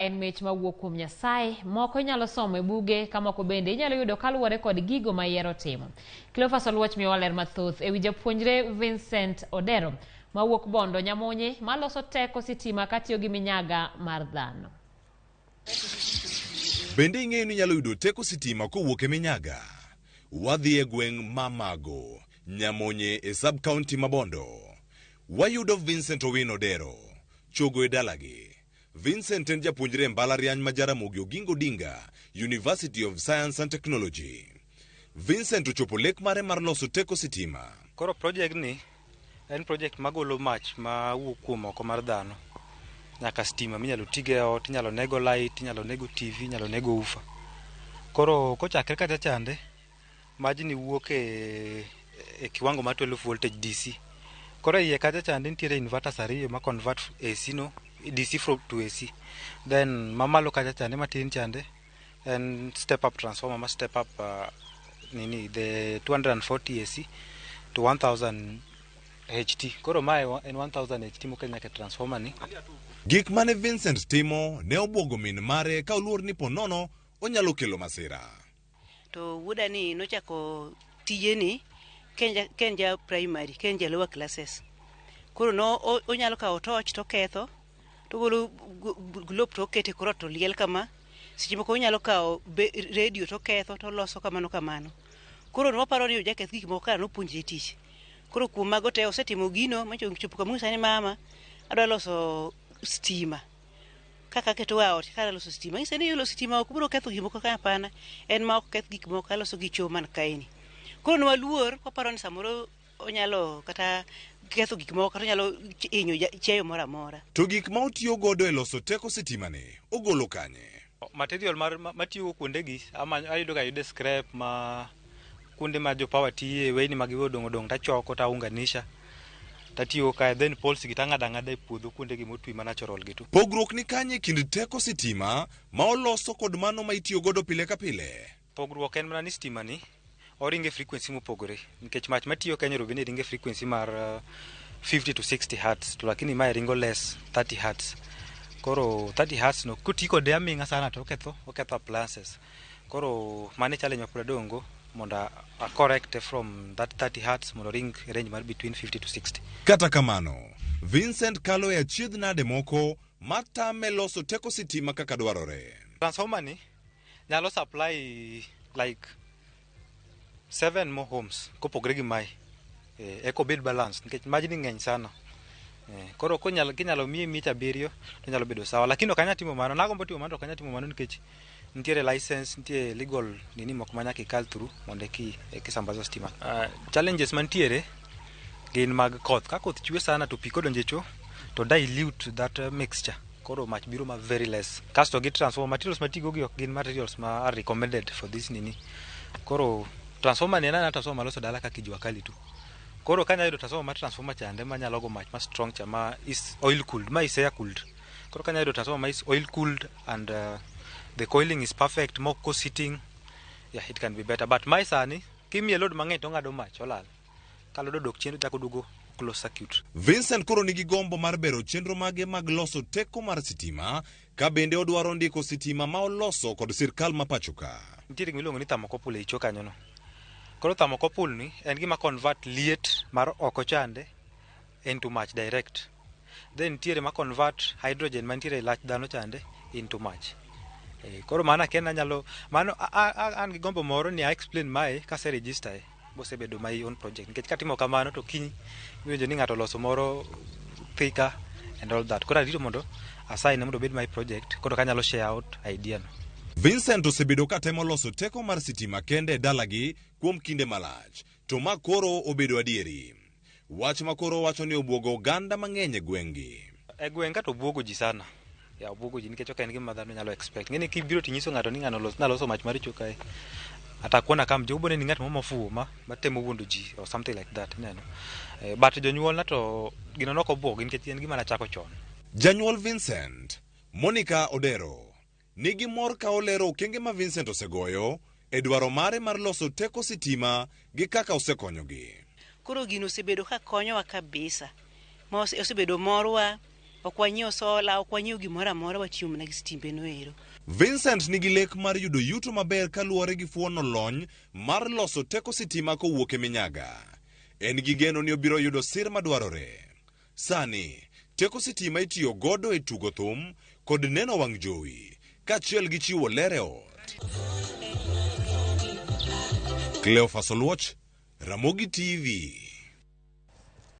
en mich mawuok kuom Nyasaye. Moko inyalo somo e buge ka moko bende inyalo yudo kaluwore kod gigo ma iyiero timo. Cleophas Oluoch miyowa ler mathoth ewi japuonjre Vincent Odero mawuok Bondo Nyamonye maloso teko sitima katiyo gi minyaga mar dhano. Bende ing'eyo ni inyalo yudo teko sitima kowuok e minyaga? Wadhi e gweng' ma Mago, Nyamonye e sub county ma Bondo. Wayudo Vincent Owino Odero, chogo e dalagi. Vincent en japuonjre e mbalariany ma Jaramogi Oginga Odinga University of Science and Technology. Vincent ochopo lek mare mar loso teko sitima. Koro project ni en project magolo mach mawuok kuom oko mar dhano nyaka stima minyalo tigo e ot, inyalo nego light, inyalo nego TV, inyalo nego woofer. Koro kochakre kacha chande, majni wuok e kiwango mar 12 voltage DC. Koro e iye kacha chande nitiere inverters ariyo ma convert AC no DC from to AC. Then mamalo kacha chande matin chande en step up transformer ma step up nini the 240 AC to 1000 HT. Koro mae en 1000 HT mokel nyaka e transformer ni. Gik mane Vincent timo ne obwogo min mare ka oluor ni ponono onyalo kelo masira. To wuoda ni nochako tijeni ka en ja primary, ka en ja lower classes. Koro no onyalo kawo torch to oketho, to ogolo globe to oketo e kor ot to liel kama. Seche moko onyalo kawo radio to oketho to oloso kamano kamano. Koro nwaparo ni ojaketh gik moko kara nopuonjre tich. Koro kuom mago te osetimo gino mochopo kama onyisa ni mama adwa loso stima. Kaka aketo e ot kaka loso stima. Anyise ni loso stima ok biro ketho gik moko ka hapana. En ma ok keth gik moko aloso gi choo man kaeni. Koro ne waluor kwaparo ni samoro onyalo kata ketho gik moko kata onyalo hinyo chiayo moro amora. To gik ma otiyo godo e loso teko sitima ni ogolo kanye? Material mar matiyogo kuondegi amanyo ayudo ga ayuda scrap ma kuonde ma jo power tiye weyni ma giwe odong' odong' tachoko taunganisha tatiyo kae then poles gi tang'ado ang'ada e puodho kuonde gi motwi ma natural gi tu. Pogruok ni kanye e kind teko sitima ma oloso kod mano ma itiyo godo pile ka pile? Pogruok en mana ni stima ni oringo e frequency mopogore nikech mach matiyo Kenya Nairobi ni ringo e frequency mar 50 to 60 hertz to lakini mae ringo less 30 hertz. Koro 30 hertz no koti kode aming'a sana to oketho appliances. Koro mano e challenge ma pod adong' go mondo a correct from that 30 hertz mondo oring e range mar between 50 to 60. Kata kamano, Vincent kalo e achiedh nade moko matame loso teko sitima kaka dwarore. Transformer ni nyalo supply like 7 more homes kopogre gi mae eka obed balance nikech majni ng'eny sana. Koro kinyalo miye mita abiriyo to nyalo bedo sawa lakini ok anyal timo mano nagombo timo mano to ok anyal timo mano nikech nitiere license nitie legal nini moko ma nyaka ikal through mondo eki sambaza stima. Challenges mantiere gin mag koth. Ka koth chwe sana to pi kodonjo e cho to dilute that mixture. Koro mach biro ma very less. Kasto gi transformer materials matigo gi ok gin materials ma are recommended for this nini. Koro transformer ni en aena transformer maloso dala kaka jua kali tu. Koro kanya yudo transformer ma transformer chande manyalo go mach ma strong cha ma is oil cooled, ma is air cooled. Koro kanya yudo transformer ma is oil cooled and the coiling is perfect, mok ko sitting, yeah, it can be better. But mae sani kimiye load mang'eny to ong'ado mach olal. Ka load odok chien to ochako oduogo close circuit. Vincent koro nigi gombo mar bero chenro mage mag loso teko mar sitima ka bende odwaro ndiko sitima ma oloso kod sirkal ma pacho ka. Nitiere gima iluongo ni thermocouple ei cho kanyo no. Koro thermocouple ni en gima convert liet mar oko chande into mach direct. Then nitiere ma convert hydrogen mantiere e lach dhano chande into mach. Koro mano akia ni anyalo mano an gi gombo moro ni a explain mae kase register e bosebedo my own project nikech katimo kamano to kiny iwinjo ni ng'ato oloso moro thika and all that. Koro arito mondo assign mondo obed my project koro kanyalo share out idea no. Vincent osebedo ka temo loso teko mar sitima kende e dalagi kuom kinde malach, to ma koro obedo adieri. Wach ma koro owacho ni obwogo oganda mang'eny e gweng'gi. E gweng' ka to obwogo ji sana. Ya obwogo ji nikech ok en gima dhano nyalo expect. Ng'eni kibiro tinyiso ng'ato ni ng'ano naloso mach mar cho kae. Atakuona kam jogo ni ng'at moro mofuwo ma matemo wuondo ji or something like that ineno. But jonyuolna to gino nok obwogo nikech en gima nachako chon. Janyuol Vincent, Monica Odero, nigi mor ka olero okenge ma Vincent osegoyo e dwaro mare mar loso teko sitima gi kaka osekonyogi. Koro gino osebedo ka konyowa kabisa. Ma osebedo morwa, Ok wanyiew sola, ok wanyiew gimoro amora, watiyo mana gi stimbe no ero. Vincent nigi lek mar yudo yuto maber kaluwore gi fuono lony mar loso teko sitima kowuok e minyaga. En gi geno ni obiro yudo sir madwarore. Sani, teko sitima itiyo godo e tugo thum kod neno wang' jowi, kaachiel gi chiwo ler e ot. Cleophas Oluoch, Ramogi TV.